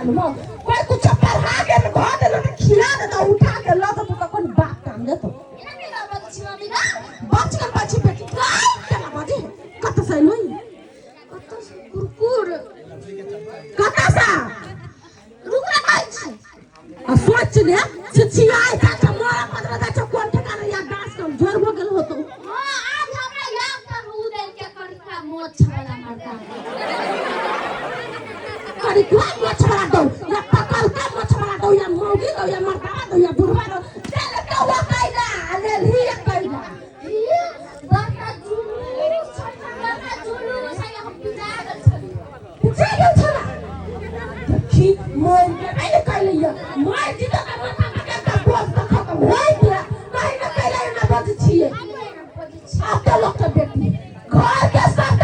मालूम हो कोई कुछ पढ़ा के घर देलो त खिला देतो उठा के ल तो तखन बाप काम देतो। एना केना बजै छी मम्मी ना? बच के बची बेटी गाय केना बजे कत से एलहुँ? कतऽ से कुरकुर। कत से? रुक ना, कहै छी। आ सोच ने छिछियाइ जा छै मोरा पत्र जा छै कोन ठिकाना या डांस कम जोर भऽ गेल होतो। हाँ, आज हमरा याद पर उ देल के करिका मोछ वाला मर्दा। करिका मोछ वाला दौ या पकल का मोछ वाला दौ या मौगी दौ या मर्दावा दौ या बुढ़वा दौ चल कौआ कैला लेल ही कैला। ई बड़का जुलूस छल, बड़का जुलूस है, हम पिजा गेल छलियै। पिजा गेल छला? देखी मर के नहीं कैले या मर जी त माथा में के बोझ त खत्म होई गया कहीं ना कैला ना बज छिए। हम एना बजै छी। अब तो लोग के बेटी घर के सब